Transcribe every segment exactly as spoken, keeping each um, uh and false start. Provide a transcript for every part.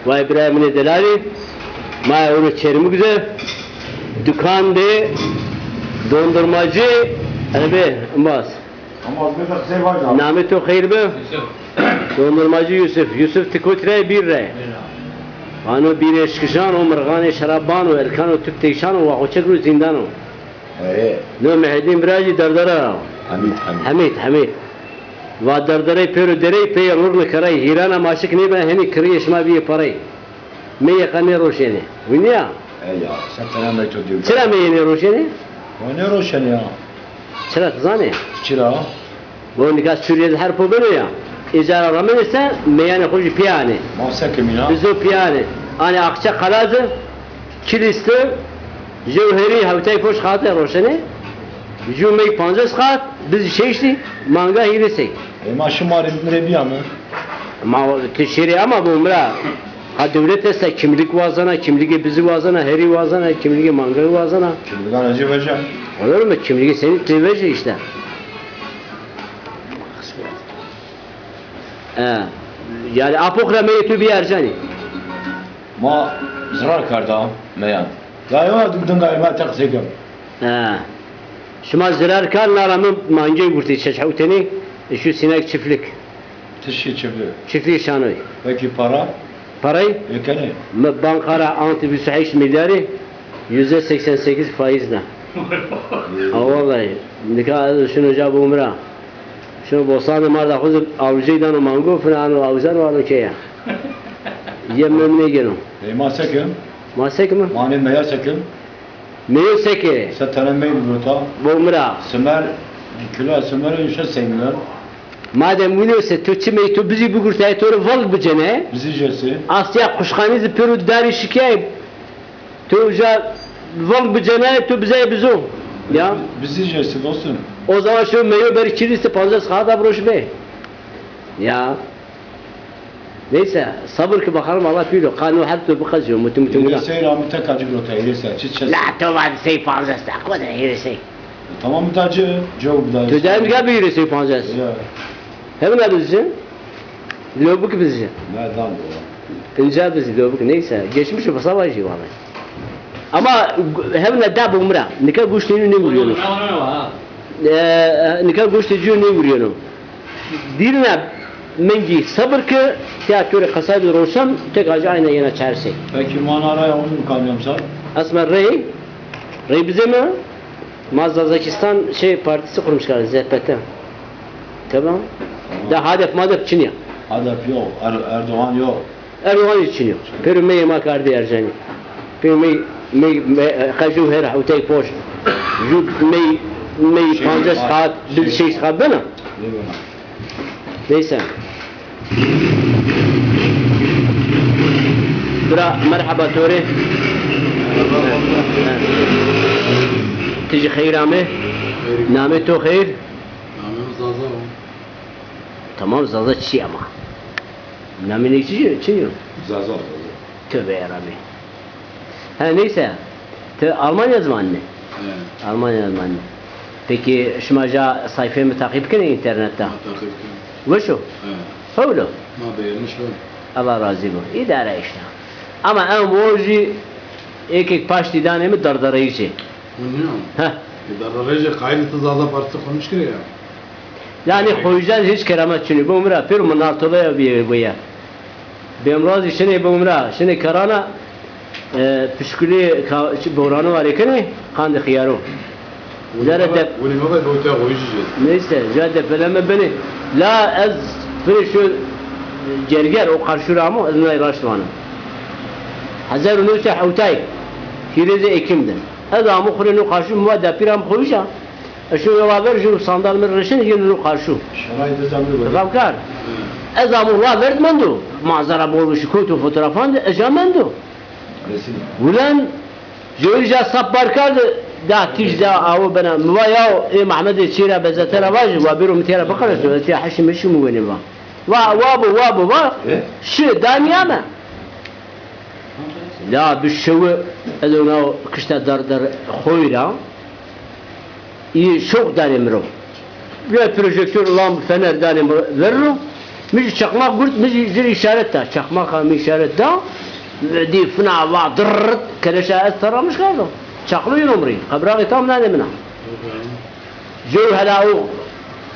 Vay birayê min ê delalî, ma ewro Çermûg de dukan de dondurmacî, ebe, mas. Ama az bir de qisey vay da. Namê to xeyr be? Yusuf. Dondurmacî Yusuf. Yusuf, ti kotî ra yê? Bîr ra yê? Bîr ra. Vano bîr eşkijan o, mirxanê şerab bano, elkan o, tüp teyşan o, wa xo çek ro zîndan o. He. No Mehedîn bira jî derdere ra. Hemîd, Hemîd. Hemîd, Hemîd. Va derderey pêro derey, peyê rurne kerey, hîrana maşik nêbena, henî kirîyê şima bîyê perey. Meyê qe nêroşenê. Wînî ya? E ya, sen tena mey to dewî. Çira meyê nêroşenê? O nêroşenê ya. Çira, ti zanê? Çira? Bo nika Sûrîye de her po beno ya. Îcara ramenê se, meyanê xo jî pîya anê. Ma se kimî ya? Bizo pîya anê. Anê Axçe Qalazi, Kilîsti, Jewherî, hewtay poş qatê roşenê. Ju mey pancas qat, biz şeştî, manga hîrê sey. E ma şima rê mi rê bîya mi? Ma ti şêrê ama bo mi ra. Ha dewlet esta, kimlik wazena, kimligê bizi wazena, herî wazena, kimligê mangayî wazena. Kimligan ecê veje. Olur mu? Kimligê senî tê veje işte. E, yani apox ra meyê tu bî ercanî. Ma zirar karda meyan. Ya yo, dim dinga ma te qisey kem. E. Şima zirar kar, nara mi mangey gurtî çeç hewtenî, şu sinek çiftlik. Tiştî çiftlik. Çiftlik şanoy. Peki para? Parayı? Yekenê. Mi banka ra antî vîst û heşt milyarî, yüzde seksen sekiz faizle. Ha vallahi. Nika ez şunu ca bu mira. Şunu bostanê ma da xo zî avcî dano mango, fina ano avcan û ano keya. Ye memnê geno. E ma se kim? Ma se kim? Ma nê meya se kim? Meyo se ke? Se tene mey bigota. Bo mira. Simer, kilo simer, şeş sey milyar. Madem wîno se, to çi mey to bizî bigurtayê, to rê velg bicenê. Bizî jesi. Astiya quşxanî zî pêro darî şikayê. To uca velg bicenayê, to bizayê bizo. Ya. Bizî jesi dostum. O zaman şu meyo berî çilî se pancas xata biroşme. Ya. Neyse, sabır ki bakalım, Allah pîl o. Qano her türlü biqeziyo, muti muti. Hîrê sey ra mi teka ci girota, hîrê sey, çi çes. La, to va sey pancas ta, koda hîrê sey. E, tamam, mi ta ci, cewab da. Tu der mi ga bi hîrê sey pancas? Ya. Hem ne bizi? Lobuk bizi. Ne dan bu? İnce bizi lobuk, neyse. Geçmiş o, savaş var. Ama hem ne da bu mira. Nika goştê nê vurîyeno. E, nika goştê ci nê vurîyeno. Dîrine mengî sabir ki, tiya to rê qesay de roşan, tek acı ayna yena çarsey. Peki, ma na raya onu mu kamyam sar? Esma rey, rey bize mi? Ma Zazakistan şey partisi kurmuş kar, Z P T. Tamam. Tamam. Da hadef madef çin ya. Hadef yok, Er- Erdoğan yok. Erdoğan için yok. Pêro meyê ma kardî ercanî. Pêro mey, mey, mey, qe ju her hewtay poş. Ju mey, mey pancas saat, bil şeş saat bena. Neyse. Bira, merheba to rê. Ti jî xeyr amê. Namê to xeyr? Namê mi Zaza o. Tamam, Zaza çi ama. Namê nê çi, çi yo? Zaza, Zaza. Tövbe yarabbî. Ha, neyse. Ti Almanya zimanî? He. Almanya zimanî. Peki şima ja sayfê mi takip kenê internette? Ha, takip kenê. Weş o? He. Hewl o? Ma beğenmiş o. Allah razî bo. Îdare işte. Ama en wo jî êkêk paştî danê mi derdereyî çê. Heh. E, derdereyî çê qayîl ti Zaza Partî kurmuş kirê ya. Yanî xoyîjan hîç keramet çinî. Bo mi ra pêro mi nartoleya bîye boye. Bêmrazî şinê bo mi ra, şinê kerana, e, pişkulî ka-, çi, borano arêkenê, qandê xiyaro. Zere de. Winî mebe, winî mebe, botê xoyîjî jê. Neyse, ja depeleme benê. La ez firê şu Gerger, o qarşu ra amo, ez nay raşt vana. Hezar û new sey hewtay, hîrêzê Ekîm de. Ez amo xurê no qarşu, mi va depîra mi xoyîja. Ez şino yo aver, jû sandal mi rişin, yeno no qarşu. Şanay de zam de. Fam kar. Hı. Ez amo wa verd mendo. Manzara bol bişi, koto fotoğrafan de, ez ja mendo. Resim. Ulan, jû ja sap bar kard, da tîj da awo bena. Mi va ya, ê Mehmedê çê ra bezete ra vajî, wa bêro mi têra biqereso, ez têra heşî meşî mi wenê va. Va, wa bo, wa bo, va. E? Şi, da nîyame. La bi şewi ez ona kişta dar dar xoy ra. Î şoq danê mi ro. Ya projektör, lamp, fener danê mi ver ro. Mi jî çakmak gurt, mi jî zir îşaret da. Çakmak ha mi îşaret da. Dî fina va dırrt, keleşa ez teramiş kerdo. Çaklo yino mi rî. Qebraxê tam nade mina. Jew hela o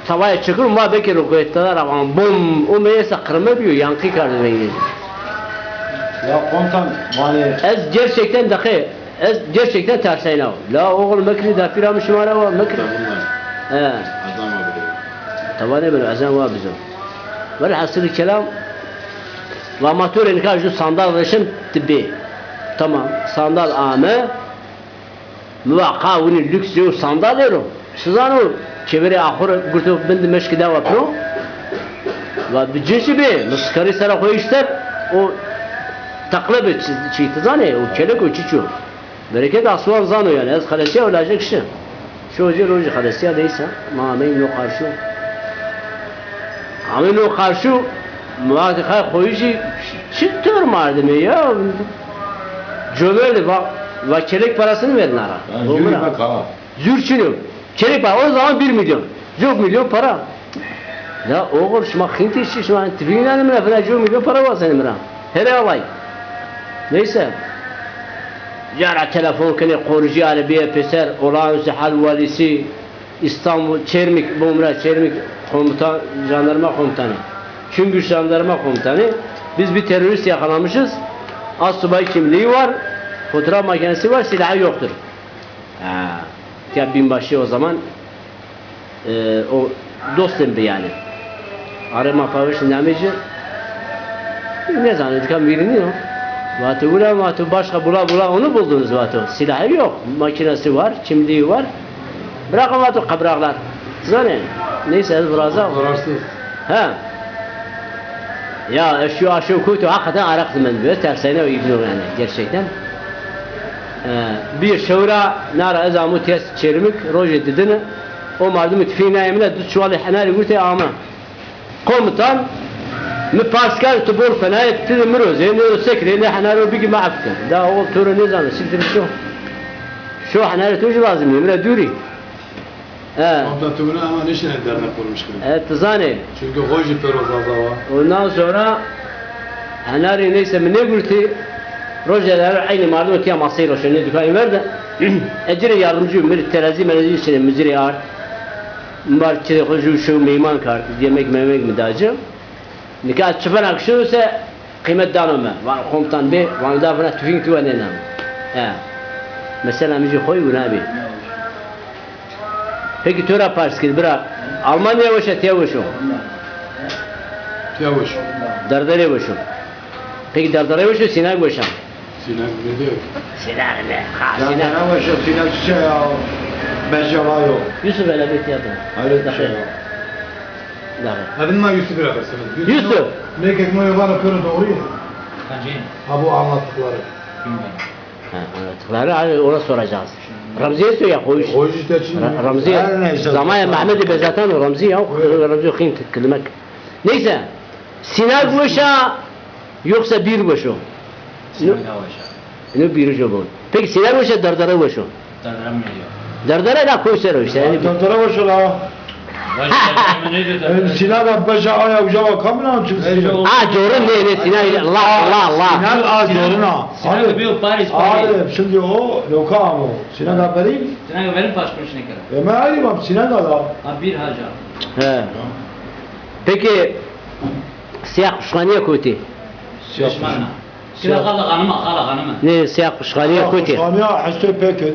tavaya çekir, ma bekir o goyet da ra van bum. O meyese qirme biyo, yankı kardı beyni. Ya komutan, yani. Ez gerçekten dahi Ez gerçekten terseyna. La oğul mekri da pîra mi şima ra wa mekri. He. Ezan wa bizo. Tawa nêbeno, ezan wa bizo. Velhasilî kelam, va ma to rê nika ju sandal reşim ti bê. Tamam, sandal ame. Mi va qa winî lüks yo sandal ero. Şizano çeverê axur gurto bindi meşki dawa piro. Va bi cin jî bê, mi sikarî sera xo îşter, o teqle bi çi, çi ti zanê, o kelek o çiço. Bereket aswan zano yani, ez xelesîya o lajek şi. Şo jî rojî xelesîya neyse, ma ameyn no qarşu. Ameyn no qarşu, mi va xay xoyî jî çi tör mardimê ya. Comerdî va, va kelek parasını verin ara. Ha, zûrî bak ha. Zûr çin o. Çelik para. O zaman bir milyon. Çok milyon para. Ya oğul, şima xîntî şî, şima tifîk nane mi ra, fina çok milyon para wazenê mi ra. Hele alay. Neyse. Cara telefon kenê, qoricî ale bîye pêser, olağanüstü hal valisi, İstanbul, Çermik, bo mi ra Çermik komutan, jandarma komutanı. Çüngüş jandarma komutanı. Biz bir terörist yakalamışız. Astsubay kimliği var, fotoğraf makinesi var, silahı yoktur. Ha, ya binbaşı o zaman, e, o dostum bi yani. Arama paviş nameci, ne zannediyor, kan birini yok. Vato ulan, vato başka bula bula onu buldunuz vato. Silahı yok, makinesi var, kimliği var. Bırakın vato kabraklar. Zane, neyse, ez viraza. Zararsız. Ha. Ya, e, şu aşağı kuytu, hakikaten arak zimendiriyor. Tersine o ibnu yani, gerçekten. E, bir şewra, nara ez amu ters çermik, roje didini, o mardumi tüfeği nayemine, du çuvalı henari gurte ama. Komutan, mi pars kerd, tu bol fenayet, ti de mi roze, ne o sekre, ne henaro bigi ma afke. Da o toro ne zanı, siktir şu. Şu henari tu lazım, emre duri. E. Abla tu bunu ama nişine dernek kurmuş kırın. E, ti zanê. Çünkü hoji pero zaza var. Ondan sonra henarî neyse mi nêgurtî, rojê de her eynî mardim tiya maseyî roşenê dükkanî ver de. E, ci rê yardımcı, mi rê terazî merezî şinê, mi ci rê ard. Mi var çirê xo ju şew meyman kard, yemek memek mi da ci. Nika çi fena kişino se, Qîmet dano mi. Vano komutan bê, vano da fina tüfeğin tu wenê nano. He. Mesela mi jî xoy wina bî. Peki to ra pars kir bira. Almanya weş a, tiya weş o? Tiya weş o. Derdere weş o. Peki derdere weş o, Sînag weş a? Sînag ne diyor? Sînag ne? Ha, Sînag. Derdere weş o, Sînag çiçe ya? Mecela yo. Yusuf hele bir tiya da. Hayret bir şey ya. Dağı. Adın ma Yusuf birader senin. Yusuf. Yusuf. Mekek no yobana pêro doğru ya. Kancayım? Ha, bu anlattıkları. Bilmiyorum. Ha, anlattıkları, abi, ona soracağız. Remziye söyle ya, koyuş. Koyuş işte şimdi. Ra-, Remziye. Her neyse. Zamaya Mehmet-i Bezatan o Remzi ya. Evet. Remzi Hint kılmak. Neyse. Sînag weş a, yoksa bir weş o? Sînag daha weş a. Ino bîrî jo bon. Peki Sînag weş a, Derdere weş o? Derdere mi diyor? Derdere la koy ser o işte, yani. Derdere weş o la. Vay, Derdere mi ne diyor, Derdere? Sînag a beja aya uca wa kamina çi? Ha, corin ne, ne, Sînag, la, la, la. Sînag a corin a. Sînag a biyo Paris, Paris. Abi, şimdi o, loka amo. Sînag a berin? Sînag a berin paşpirş nekera. E, me ayrı bak, Sînag a la. Ha, bir haca. He. Peki, Sîya Quşxanîye kotî? Sîya Quşxanîye. Kira xala xanima, xala xanima. Nê, Sîya Quşxanîye kotî? Sîya Quşxanîye hestê pê kir.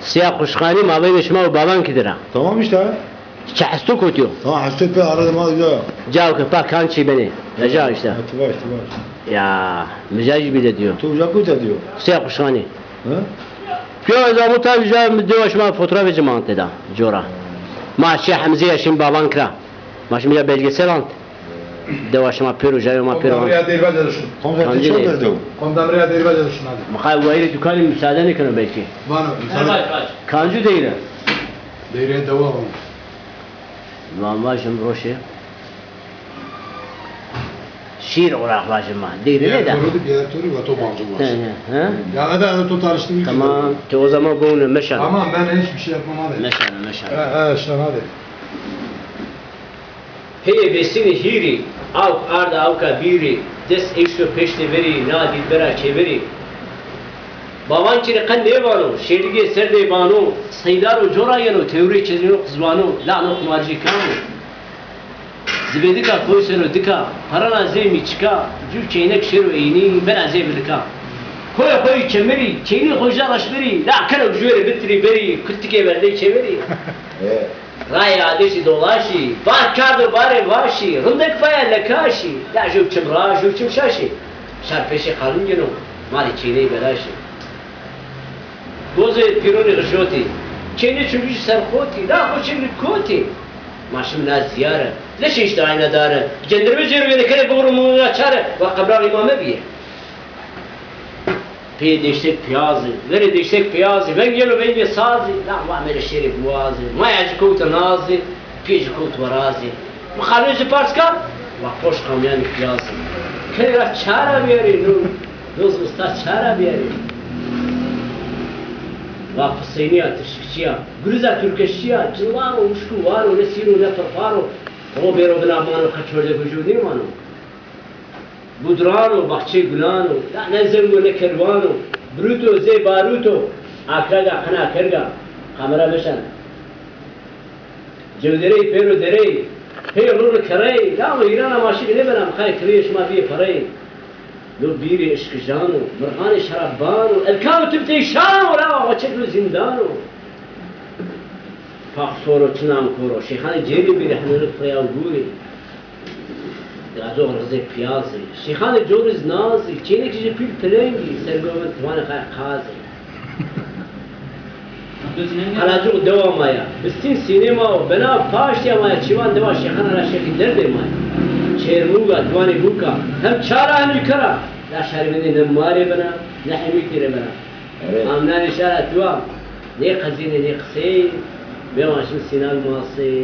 Sîya Quşxanî mabeyne şima û baban kî dir a? Tamam işte. Çi hesto kotî yo? Tamam, hestê pê arada ma ya. Cao ke pa kan çî benê. Veja işte. Ha, tibaş, tibaş. Ya, mi ca jî bîle diyo. Tu uca kotî diyo? Sîya Quşxanî. Hı? Piyo ez amuta uca, mi dewa şima fotoğrafê ci mantê da, cora. Ma şi Hemzîye şin baban kira. Ma şima ya belgesel ant. Dewa şima pêro, jayê ma pêro. Komutan Rîya Deyrbac de şun. Komutan Kancî Rîya Deyrbac de şun hadi. Mixay wayirê dükkanî müsaade nêkeno belkî. Vano müsaade. Kancî deyre? Deyre dewa vano. Van vajim roşê. Şîr olarak vajim ma. Deyre ne de? Diğer türlü, diğer türlü ve to bancım var. He, he, he. Ya da, da to tanıştığın gibi. Tamam. Te o zaman bunu meşan. Tamam, ben hiçbir şey yapmam abi. Meşan, meşan. He, he, işte hadi. Peyê vêsînê hîrî, awk arda awka bîrî, dest eşto peştê verî, na dîlbera çêverî. Bavan çirê qe nêvano, şêrîgê serdê bano, seydar o cora yeno, tewrê çezîno qizwano, la no qimarcî kam o? Zibêdika koy sero dika, parana zê mîçika, cû çeynek şêro eynî, bena zê bilika. Koya xo yî çemirî, çeynî xo ja raşmirî, la keno jû rê bitirî berî, kutikê verdey çemirî. Rayê adetî dolaşî, bar kardo barê vaşî, rindek baya lekaşî, la jew çim ra, jew çim şaşî. Şar peşê qalin gêno, malê çêney belaşî. Gozê pîronî xijotî, çênê çungî ser xotî, la xo çênî kotî. Ma şim na zîyare, leşê îşte ayna dare, cendirme cêro vêne kerê bixuro mumuna çare, wa qebra rîma mebîye. Pê deştek piyazî, verê deştek piyazî, veng yeno vengê sazî, la wa merê şêrê buwazî, maya ci kewto nazî, piyê ci kewto werazî. Mi xalê ci pars ka, wa poş qamyanî piyazî. Kerê ra çara biyerê no, no zista çara biyerê. Wa Huseyniya tirşikçiya, guriza türkeşçiya, ci waro, uşku waro, ne sîr o ne firfar o, o bêro vila mano, qe çordek o jû nêmano. Gudrano, baxçê gulano, la ne zeng o ne kerwano, brûto zê barûto, akraga qina kerga, kamera meşan. Cewderey pêro derey, pê lurri kerey, la mi hîrana maşik nêbena, mi qay kirîyê şima bîyê perey. No bîrê işkijano, mirxanê şerabano, elkano tifteyşano, la wa çek no zîndano. Pax soro çinan koro, şêxanê cêrî bîrê, henênî firya û gûrî. Dirazox rizê piyazî, şîxanê cor iz nazî, çênekî ji pîl pilengî, sergovin tiwanê xay qazî. Qelacox dewa ma ya, bistîn sînema o, bena paştîya ma ya, çîvan dewa şêxan ra şêxî derdê ma ya. Çêrmûga, tiwanê bûka, hem çara hem jî kera, la şarî vindê ne marê bena, ne hemîtî rê bena. Amnanê şara tiwa, nê qezînê nê qisey, bêwan şin sînag masey.